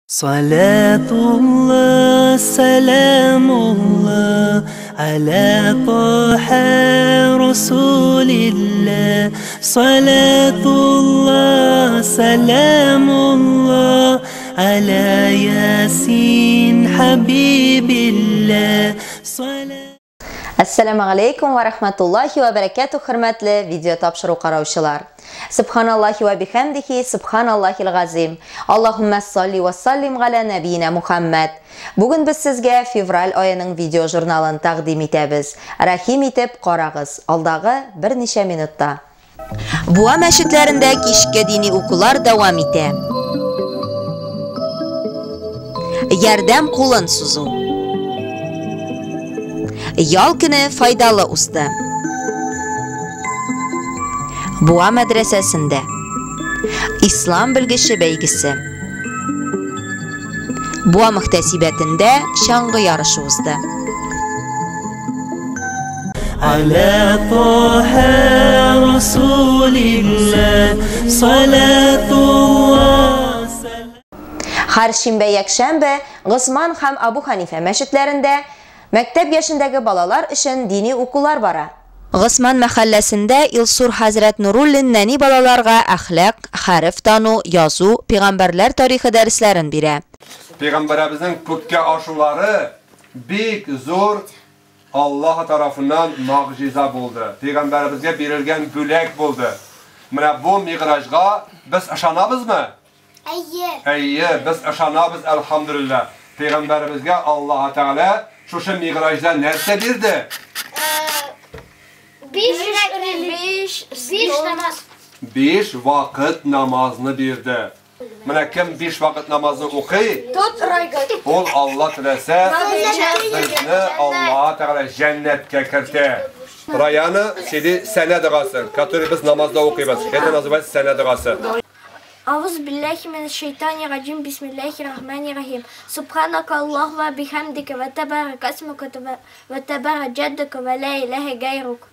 صلاة الله سلام الله على طه رسول الله صلاة الله سلام الله على ياسين حبيب الله. Әссәламү алейкум ва рахматуллахи ва баракатух, хөрмәтле видео тапшыру караучылар. Субханаллахи ва бихамдихи, субханаллахил газим. Аллаһумма салли ва саллим галя набиина Мухаммад. Бүген без сезгә февраль аеның видео журналын тәкъдим итәбез. Рәхим итеп карагыз. Алдагы берничә минутта. Буа мәчетләрендә кичке дини укулар дәвам итә. Ярдәм кулын сузу. Ял көне файдалы узды. Буа мәдрәсәсендә Ислам белгече бәйгесе. Буа мөхтәсибәтендә чаңгы ярышы узды. على طه رسول الله صلاة الله. Һәр шимбә якшәмбе Госман һәм Абу Ханифә мәчетләрендә мәктәп яшендәге балалар өчен дини укулар бара. Госман мәхәлләсендә Илсур хәзрәт Нуруллин нәни балаларга әхлак, хәреф тану, язу, пәйгамбәрләр тарихы дәресләрен бирә. Пәйгамбәребезнең күккә ашулары бик зур Аллаһ тарафыннан мөгъҗиза булды. Пәйгамбәребезгә бирелгән бүләк булды. Менә бу мигъраҗга без ышанабызмы? Әйе. Әйе, без ышанабыз, әлхәмдүлилләһ. Пәйгамбәребезгә Аллаһ Тәгалә шушы мигъраҗда нәрсә бирде? 5 намаз. 5 вакыт намазны бирде. Менә кем 5 вакыт намазны укый, ул Алла теләсә, безне Аллаһ Тәгалә җәннәткә кертә. Раяна сиди сәнә догасы, который без намазда укыйбыз. Это называется сәнә догасы. Ауз биллахи минаш шайтани раджим, бисмиллахи рахмани рахим. Субханака Аллаху ва бихамдика ва табарака исмука ва табара джаддука ва ла илаха гайрук.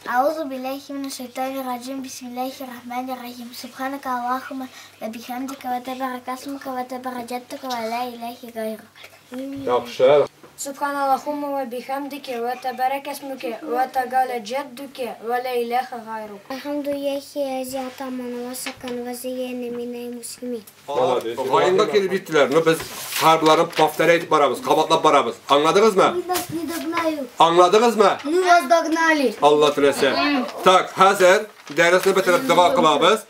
Аузу биллахи минаш шайтани раджим, бисмиллахи рахмани рахим. Субханака Аллахума ва бихамдика ва табарака исмука ва табара джаддука ва ла илаха гайрук. Яхшы. Субханаллахумма ва бихамдика ва табарака исмука ва тагала джаддука ва ла илаха гайрук. Алхамдулиллахи лази атамана ва сакана ва зайяна минал муслимин. Районга килеп җиттеләр. Ну без һәрберләрен повторять итеп барабыз, кабатлап барабыз. Аңладыгызмы? Аңладыгызмы? Мы вас догнали. Алла теләсә. Так, хәзер дәресне бетереп дога кылабыз.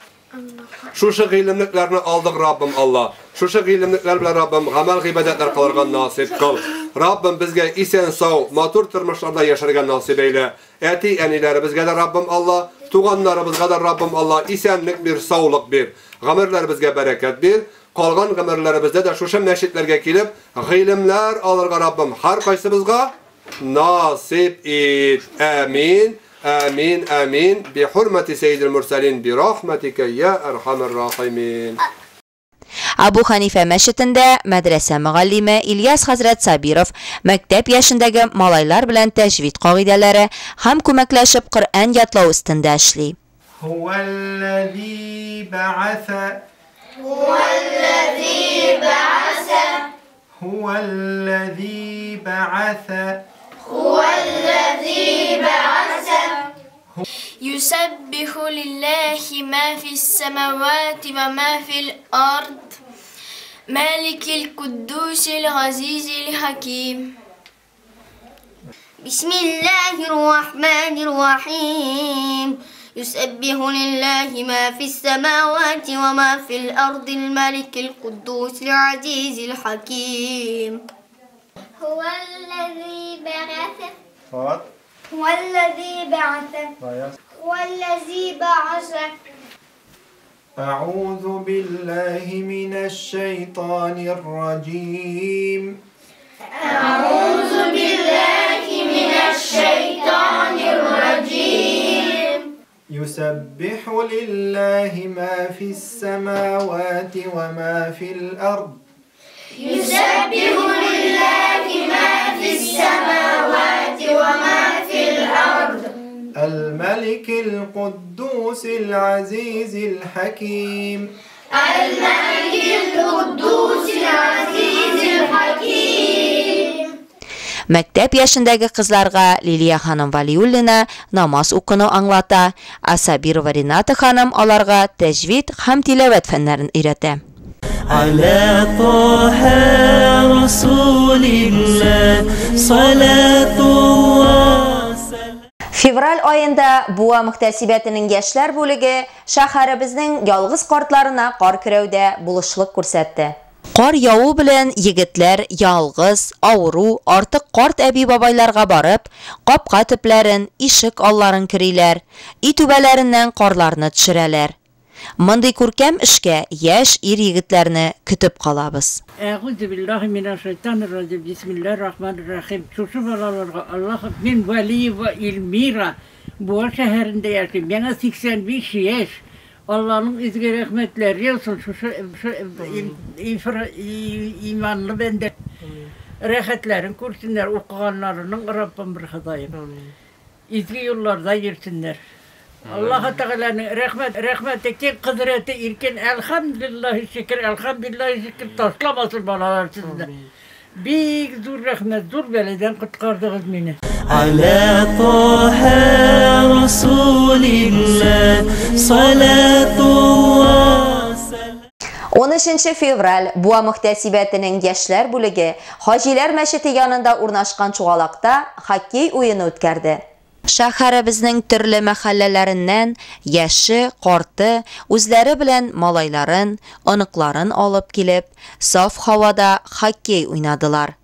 Шушы гыйлемлекләрне алдык, Раббым Алла. Шушы гыйлемлекләр белән Раббым гамәл гыйбадәтләр кылырга насыйп кыл. Раббым безгә исән сау, матур тормышларда яшәргә насыйп әйлә. Әти әниләребезгә дә Раббым Алла, туганнарыбызга да Раббым Алла исәнлек бир, саулык бир. Гомерләребезгә бәрәкәт бир. Калган гомерләребездә дә шушы мәчетләргә килеп, гыйлемләр алырга Раббым һәр кайсыбызга насыйп ит. Амин. آمين آمين بحرمة سيد المرسلين برحمتك يا أرحم الراحمين. Абу Ханифә мәчетендә мәдрәсә мөгаллиме Ильяс хәзрәт Сабиров мәктәп яшендәге малайлар белән тәҗвид кагыйдәләре һәм күмәкләшеп Коръән ятлау өстендә эшли. هو الذي بعث هو الذي بعث هو الذي بعث هو الذي بعث. يسبح لله ما في السماوات وما في الأرض مالك القدوس العزيز الحكيم. بسم الله الرحمن الرحيم. يسبح لله ما في السماوات وما في الأرض الملك القدوس العزيز الحكيم. هو الذي بعث هو الذي بعث هو الذي بعث. أعوذ بالله من الشيطان الرجيم. أعوذ بالله من الشيطان الرجيم. يسبح لله ما في السماوات وما في الأرض. يسبح لله ما في السماوات وما في الأرض الملك القدوس العزيز الحكيم. الملك القدوس Мәктәп яшендәге кызларга Лилия ханым Валиуллина намаз укуны аңлата, ә Сабирова Рената ханым аларга тәҗвид һәм тиләвәт фәннәрен өйрәтә. على طه رسول الله صلاة الله. Февраль аенда Буа мөхтәсибәтенең яшьләр бүлеге шәһәребезнең ялгыз картларына кар көрәүдә булышлык күрсәтте. Кар яву белән егетләр ялгыз, авыру, артык карт әби-бабайларга барып, капка төпләрен, ишек алларын кериләр, өй түбәләреннән карларны төшерәләр. Мондый күркәм эшкә яшь ир-егетләрне көтеп калабыз. Әгъузу биллаһи минәш-шайтанир раҗим. Бисмиллаһир-рахманир-рахим. Шушы балаларга Аллаһ, мин Вәлиева Эльмира, Буа шәһәрендә яшим. Миңа 85 яшь. Алланың изге рәхмәтләре яусын шушы иманлы бәндә. Рәхәтләрен күрсеннәр, укыганнарының, Раббым бер Ходаем. Изге юлларда йөрсеннәр. Аллаһ Тәгаләнең рәхмәт, рәхмәте киң, кодрәте иркен. Әлхәмдүлиллаһи шөкер, әлхәмдүлиллаһи шөкер, ташламасын балалар сезне. Бик зур рәхмәт, зур бәладән коткардыгыз мине. على طه رسول الله صلاة الله. 13 февраль Буа мөхтәсибәтенең яшьләр бүлеге Хаҗиләр мәчете янында урнашкан чугалакта хоккей уены үткәрде. Шәһәребезнең төрле мәхәлләләреннән яше, карты үзләре белән малайларын, оныкларын алып килеп, саф һавада хоккей уйнадылар.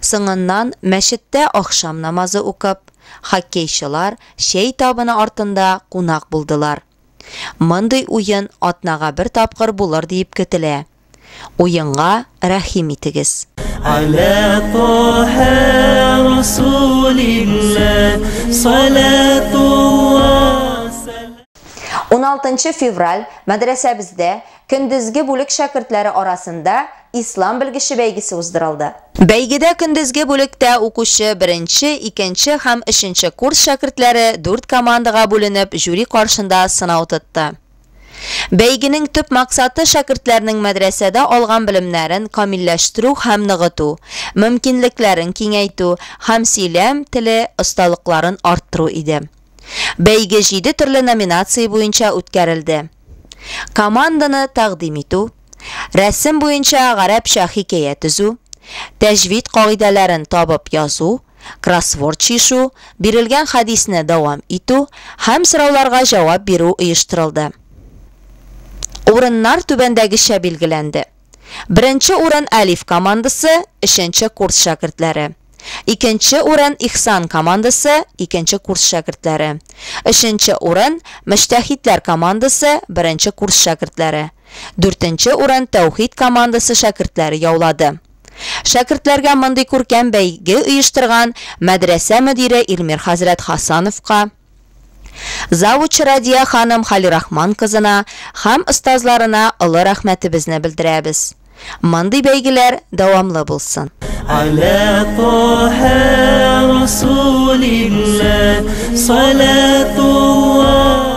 Соңыннан мәчеттә ахшам намазы укып, хоккейчылар чәй табыны артында кунак булдылар. Мондый уен атнага бер тапкыр булыр дип көтелә. Уенга рәхим итегез. على طه رسول الله صلاة الله. 16 февраль мәдрәсәбездә көндезге бүлек шәкертләре арасында Ислам белгече бәйгесе уздырылды. Бәйгедә көндезге бүлектә укучы 1-нче, 2-нче һәм 3-нче курс шәкертләре 4 командага бүленеп жюри каршында сынау тотты. Бәйгенең төп максаты шәкертләрнең мәдрәсәдә алган белемнәрен камилләштерү һәм ныгыту, мөмкинлекләрен киңәйтү һәм сөйләм теле осталыкларын арттыру иде. Бәйге 7 төрле номинация буенча үткәрелде. Команданы тәкъдим итү, рәсем буенча гарәпчә хикәя төзү, тәҗвид кагыйдәләрен табып язу, кроссворд чишү, бирелгән хәдисне дәвам итү һәм сорауларга җавап бирү оештырылды. Урыннар түбәндәгечә билгеләнде. Беренче урын Әлиф командасы, 3-нче курс шәкертләре. Икенче урын Ихсан командасы, 2-нче курс шәкертләре. 3-нче урын Мөҗтәһидләр командасы, 1-нче курс шәкертләре. 4-нче урын Тәүхид командасы шәкертләре яулады. Шәкертләргә мондый күркәм бәйге оештырган мәдрәсә мөдире Илмир хәзрәт Хасановка, завуч Радия ханым Халирахман кызына һәм остазларына олы рәхмәтебезне белдерәбез. Мондый бәйгеләр дәвамлы булсын. على طه رسول الله صلاة الله.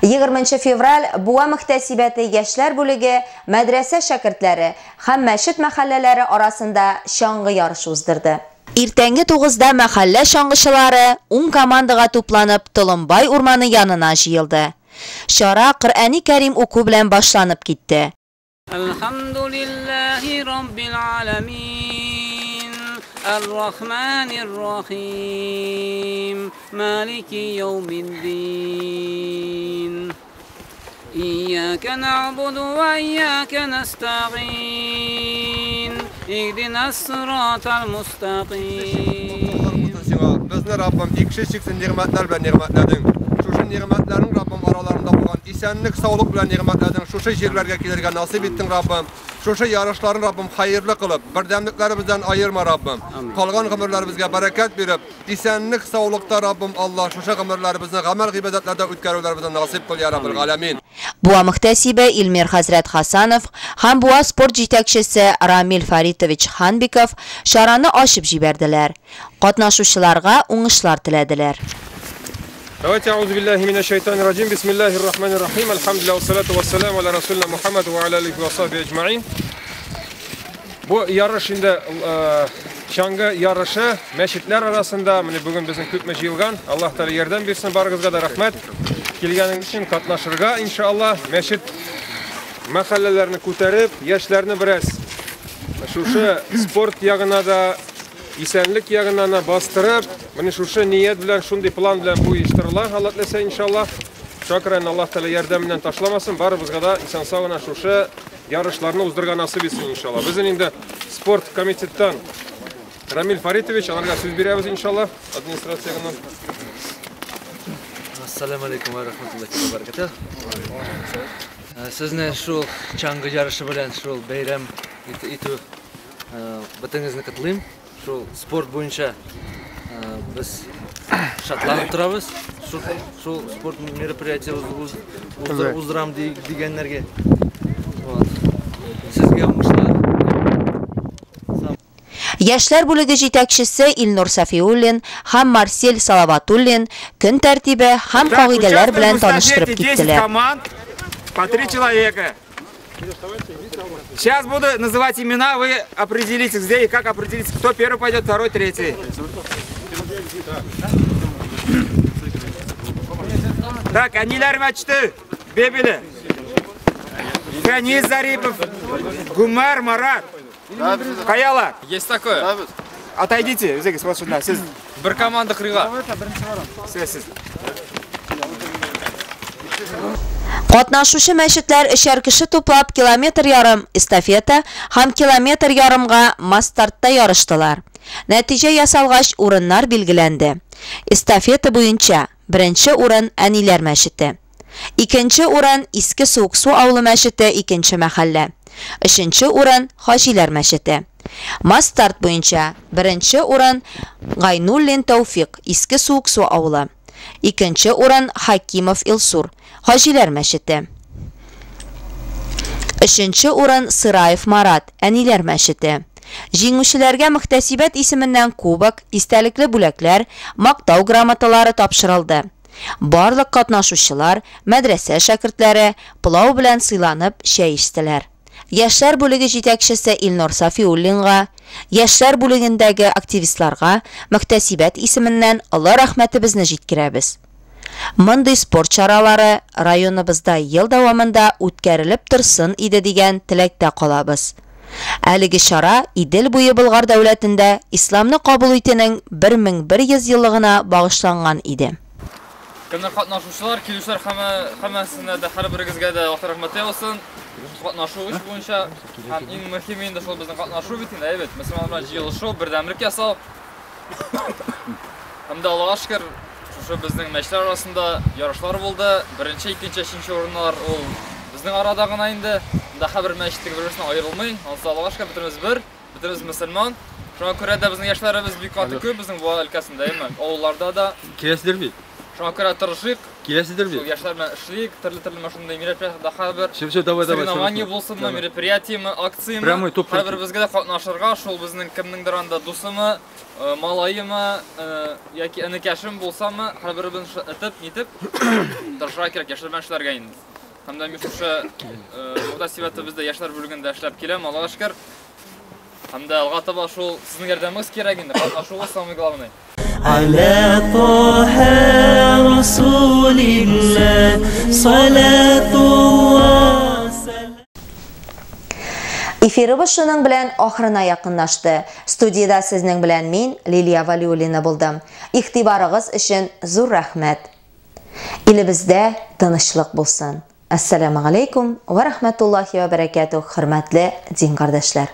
20 февраль Буа мөхтәсибәте яшьләр бүлеге мәдрәсә шәкертләре һәм мәчет мәхәлләләре арасында чаңгы ярышы уздырды. Иртәнге 9-да мәхәллә чаңгычылары 10 командага тупланып Толымбай урманы янына җыелды. Чара Коръәни Кәрим уку белән башланып китте. Әлхәмдүлиллаһи раббил аламин, ар-рахманир рахим, малики яумиддин. Ияка нa'буду ва ияка nasta'in. Иһдинас сиратал мустaqim. Безне Раббым икши-чиксез нигъмәтләр белән нигъмәтләдең. Шушы нигъмәтләрең Раббым араларында булган исәнлек, саулык белән нигъмәтләдең. Шушы җирләргә килергә насыйп иттең Раббым. Шушы ярышларын Раббым хәерле кылып, бердәмлекләребездән аерма Раббым. Калган гомерләребезгә бәрәкәт биреп, исәнлек, саулыкта Раббым Аллаһ шушы гомерләребезне гамәл гыйбадәтләрдә үткәрүләребезне насыйп кыл я Раббил галәмин. Буа мөхтәсибе Илмир хәзрәт Хасанов һәм Буа спорт җитәкчесе Рамил Фаритович Ханбиков чараны ачып җибәрделәр. Катнашучыларга уңышлар теләделәр. Давайте аузу биллахи минаш шайтанир раджим. Бисмиллахир рахманир рахим. Альхамдулиллах вассалату вассаламу аля расулина Мухаммад ва аля алихи ва сахбихи аджмаин. Бу ярыш инде Чаңгы ярышы мәчетләр арасында менә бүген безнең күпме җыелган. Аллаһ Тәгалә ярдәм бирсен, барыгызга да рәхмәт. Килгәнегез өчен катнашырга, иншаллаһ, мәчет мәхәлләләрне күтәреп, яшьләрне бераз шушы спорт ягына да, исәнлек ягына да бастырып, менә шушы ният белән, шундый план белән бу оештырыла, Аллаһ теләсә, иншаллаһ. Шакран Аллаһ Тәгалә ярдәменнән ташламасын, барыбызга да исән-сау гына шушы ярышларны уздырырга насыйп итсен, иншаллаһ. Безнең инде спорт комитеттан Рамиль Фаритович, аларга сүз бирәбез, иншаллаһ, администрациягә. Ассаламу алейкум ва рахматуллахи ва баракатух. Сезне шул чаңгы ярышы белән шул бәйрәм итү бөтенегезне котлыйм. Шул спорт буенча без шатланып торабыз. Шул спорт мероприятие уздырам дигәннәргә. Вот. Сезгә уңышлар. Яшьләр бүлеге җитәкчесе Илнур Сафиуллин һәм Марсель Салаватуллин көн тәртибе һәм кагыйдәләр белән таныштырып киттеләр. Команд по 3 человека. Сейчас буду называть имена, вы определите, где и как определите, кто первый пойдет, второй, третий. Так, Анилар Мачты, Бебеле, Фанис Зарипов, Гумар Марат. Каяла. Есть такое. Отойдите, вот сюда. Бер команда кырыга. Сез. Катнашучы мәчетләр өчәр кеше туплап километр ярым эстафета һәм километр ярымга масс-стартта ярыштылар. Нәтиҗә ясалгач урыннар билгеләнде. Эстафета буенча беренче урын Әниләр мәчете. Икенче урын Иске Суыксу авылы мәчете, икенче мәхәллә. Өченче урын Хаҗиләр мәчете. Масс-старт буенча беренче урын Гайнуллин Тәүфик, Иске Суыксу авылы. Икенче урын Хакимов Илсур, Хаҗиләр мәчете. Өченче урын Сыраев Марат, Әниләр мәчете. Җиңүчеләргә мөхтәсибәт исеменнән кубок, истәлекле бүләкләр, мактау грамоталары тапшырылды. Барлык катнашучылар, мәдрәсә шәкертләре пылау белән сыйланып чәй эчтеләр. Яшьләр бүлеге җитәкчесе Илнур Сафиуллинга, яшьләр бүлегендәге активистларга мөхтәсибәт исеменнән олы рәхмәтебезне җиткерәбез. Мондый спорт чаралары районыбызда ел дәвамында үткәрелеп торсын иде дигән теләктә калабыз. Әлеге чара Идел буе Болгар дәүләтендә исламны кабул итүнең 1100 еллыгына багышланган иде. Кемнәр катнашучылар, килүчеләр һәммәсенә дә, һәрберегезгә дә Аллаһ рәхмәте булсын. Катнашу эш буенча һәм иң мөһиме инде шул безнең катнашу бит инде, әйбәт. Мөселманнар белән җыелышу, бердәмлек ясау. Һәм дә Аллаһка шөкер, шушы безнең мәчетләр арасында ярышлар булды. Беренче, икенче, өченче урыннар ул безнең арада гына инде. Монда һәрбер мәчеттәге бер-берсеннән аерылмый. Анысы Аллаһка шөкер, бөтенебез бер, бөтенебез мөселман. Шуңа күрә дә безнең яшьләребез бик каты күп безнең Буа өлкәсендә, әйме, авылларда да. Киләсездер бит. Шуңа күрә тырышыйк. Киләсездер бит. Шул яшьләр белән эшлик, төрле-төрле шундый мероприятиеләрдә һәрбер Всё, всё, давай, давай, соревнование всё, булсынмы, давай. мероприятиеме, акциямы, Прямой топ һәрберебезгә дә катнашырга, шул безнең кемнеңдер анда дусымы, малаемы, яки энекәшем булсамы, һәрберебезне шул этеп, нитеп тырышырга кирәк яшьләр белән эшләргә инде. Һәм дә мин шушы мөхтәсибәтебездә яшьләр бүлегендә эшләп киләм, Аллаһка шөкер. Һәм дә алга таба шул сезнең ярдәмегез кирәк инде, катнашуыгыз самый главный. على طه رسول الله صلاة الله. Эфирыбыз шуның белән ахырына якынлашты. Студияда сезнең белән мин, Лилия Валиуллина булдым. Игътибарыгыз өчен зур рәхмәт. Илебездә тынычлык булсын. Ассаламу алейкум ва рахматуллахи ва баракатух, хөрмәтле дин кардәшләр.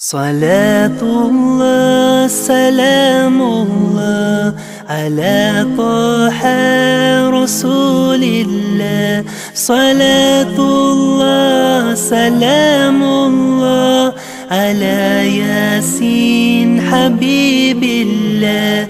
Салатуллах, саламуллах على طه رسول الله. صلاة الله سلام الله على ياسين حبيب الله.